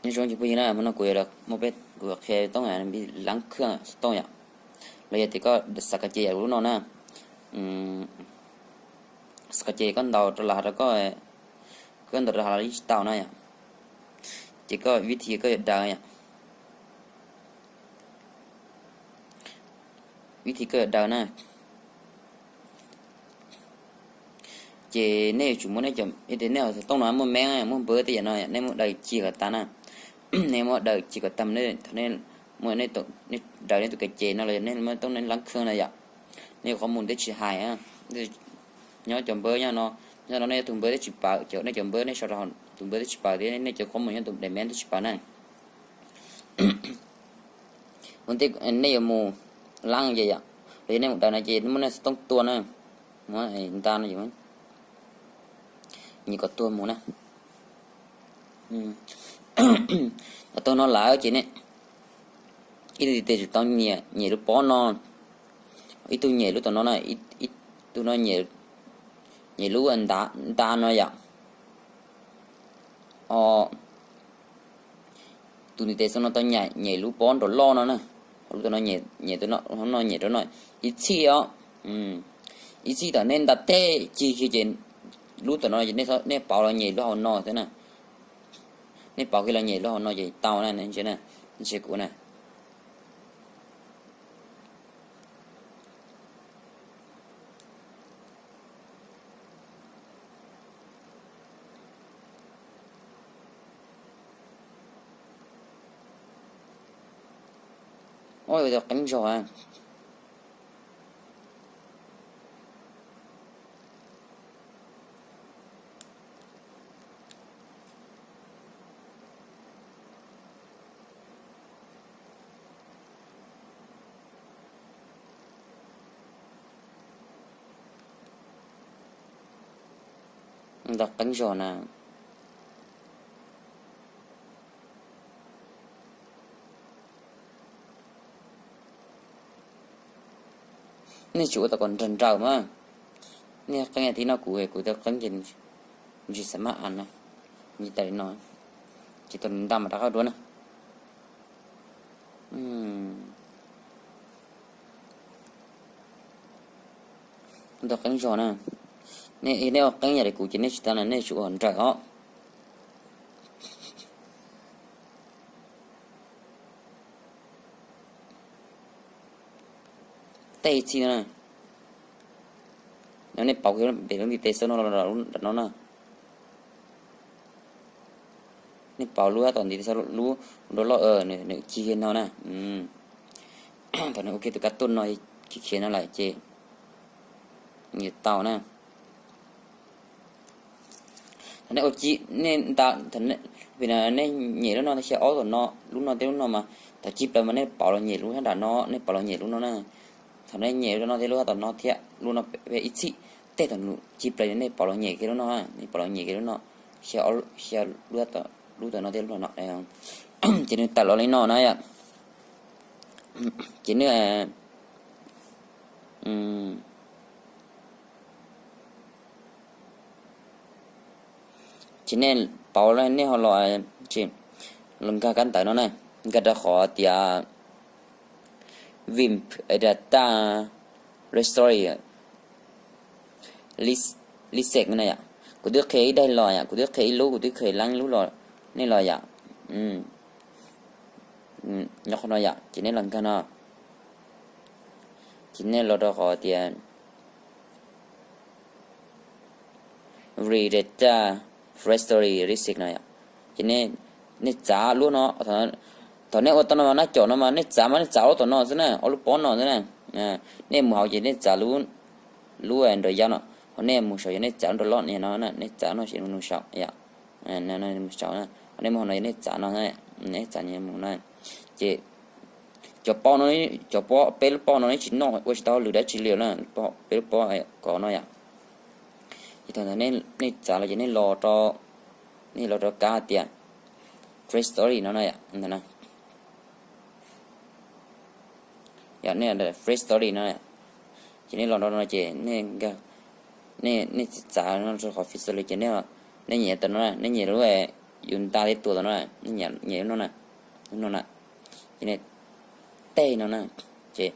Nyob zoo cov phooj ywg na, hmo no kuv yuav muab peb, kuv yuav qhia toob lab khwj xov tooj yom. Los yog tias koj xav kom ces yam lub no na, xav kom ces koj ntaus rau los rau koj, koj ntaus rau los yeej tsis tau na yom. Ces koj vib thi koj yuav daws yom. Vib thi koj yuav daws na. Ces nej yuav tsum muab nej cov, yog tias nej cov xov tooj no muaj meeb muaj npawb tej yam no, nej muab daws cig kom tas na. Nej muab daws cig kom tas, thaum nej muab, nej daws nej tus kom ces no los yog nej muab toob nej lab khwj no yom, nej yuav qhov mus twb tsis hais. Nyob cov npawb nyob no, nyob no nej tus npawb twb tsis pawm, cov nej cov npawb nej sau rau tus npawb twb tsis pawm thiab nej cov qhov mus nyob tus daim meeb twb tsis pawm na. Ua ntej nej yuav mus lab ces yom, los yog nej mus daws no ces muab nej xov tooj tua na, muab nta no, nyiam kom tuag mus na. Cov tuag no lawm ces nej ib tug ntiv tes tsum tau nyem, nyem lub pob no, ib tug nyem lub tom no na, ib tug no nyem lub nta no yom. Tus ntiv tes xoo no tau nyem lub pob nraum loj no na, lub tom no, nyem no, nyem rau no ib txhij os. Ib txhij thaum nej nta teg cig kiag ces lub tom no nej pauv los nyem lub hauv no xwb na. Nej pauv kiag los nyem lub hauv no ces tau na, ntsia kuv na. Ua tus qeeb zog. Ntau qeeb zog na. Nej tsis ua tau kom nrawm nrawm mas. Nej qeeb ti no kuv, kuv tau qeeb ces ntshe xav maj as na. Ntshe tas li no, ces tau nta mas rov qab dua na. Ntau qeeb zog na. Nej, nej ua qeeb yam li kuv ces nej tsis tas na, nej tsis ua nrawm os. Tej txhij no, nej pauv kiag pem lub ntiv tes xwb no los no na. Nej pauv lub tom ntiv tes xwb, lub nrav loj, nws cig no na. Thaum nws ua kiag tus kab tuj no khiav khiav no lawm ces nws tau na. Thaum nej ua ci, nej nta, nej nyem lub no thiab ob tom no, lub no thiab lub no mas thaum cig plaws mas nej pauv los nyem lub sab nram no, nej pauv los nyem lub no na. Thaum nej nyem lub no thiab lub tom no thiab lub no ib txhij, tej thaum nws cig plaws nej pauv los nyem kiag lub no, nej pauv los nyem kiag lub no, xya lub, lub tom no thiab lub no, ces nws tawm los li no na yom. Ces nws ces nej pauv, nej ho los, los nkag kab ntawv no na, nkag rau qhov tias vimp data restory list, list na yom. Kuv twb qhia ib daim los yom, kuv twb qhia ib lub, kuv twb qhia leeb lub los, nej los yom. Nyob qhov no yom, ces nej los nkag no, ces nej los rau qhov tias read data restory list no yom. Ces nej txav lub no, thaum nej ua tau no mas nab caum no mas nej txav mas nej txav ob tom no xwb na, ob lub pob no xwb na. Nej mus hauv ces nej txav lub, lub nrav yau no, ho nej mus saum yog nej txav lub nrav loj no, nej txav no ces nws mus saum yom. Mus saum, ho nej mus hauv no yog nej txav no, nej txav mus no. Ces cov pob no, cov pob, peb lub pob no nej tsis noj ua tsis tau hauj lwm dab tsi li na, peb lub pob kov no yom. Ces thaum nej txav los ces nej los rau, nej los rau kab tias Fresh Story no na yom, ntawm no. Yog nej Fresh Story no, ces nej los rau no ces nej, nej txav no rau qhov Fresh Story ces nej nyem tau no, nej nyem lub yus nta tej tua tau no, nej nyem lub no na, lub no na, ces nej tej no na, ces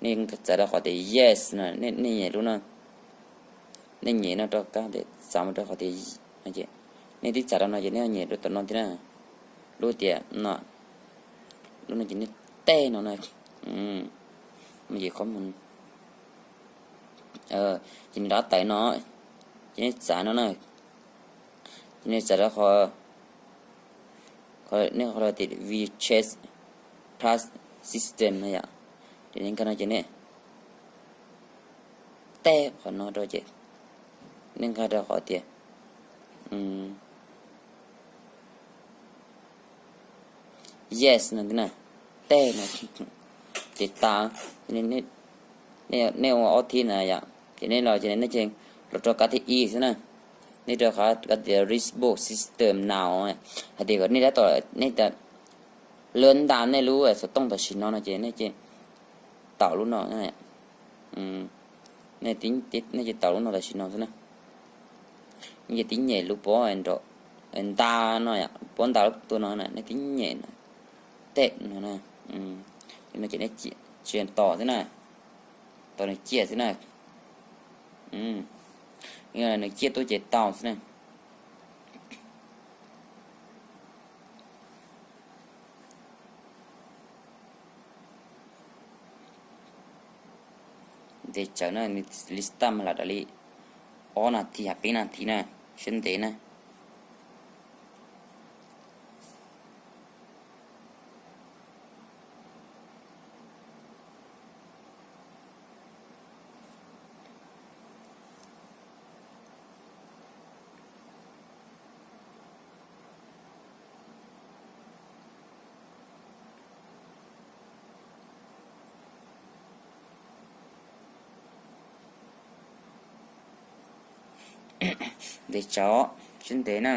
nej txav rau qhov tias yes no, nej nyem lub no, nej nyem no rau kab tias txav mus rau qhov tias, nej twb txav rau no ces nej nyem rau tom no thiab na, lub tias no, lub no ces nej tej no na, mus ces qhov mus, ces nws rov tawm no, ces nej txav no na, ces nej txav rau qhov, nej qhov tias WeChat Plus System no yom, ces nej nkag no ces nej tej qhov no rau ces nej nkag rau qhov tias yes no na, tej no, ces tas, nej ua ob thib na yom, ces nej los ces nej ces los rau kab thib ib xwb na, nej rau qhov tias Reboot System Now, hais tias kom nej tab tom, nej lawv nta nej lub xov tooj tam sim no no ces nej ces taus lub no, nej ces taus lub no tam sim no xwb na. Nej ces tib nyem lub pob nta no, pob nta lub tua no na, nej tib nyem no, tej no na, no ces nej tsis tos xwb na, tos nws ciaj xwb na, nws ciaj tuaj ces tau xwb na. Ntev tsawv na, nws li stab mas lam raws li ob nas this, peb nas this na, siab ntev na. Ntev tsawv, siab ntev na.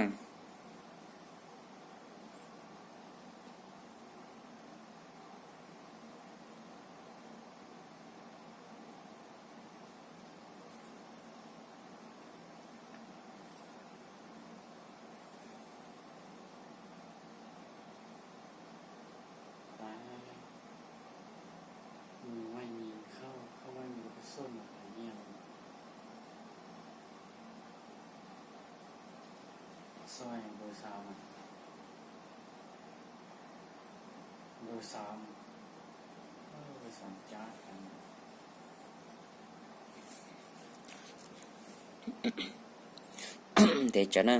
Ntev tsawv na.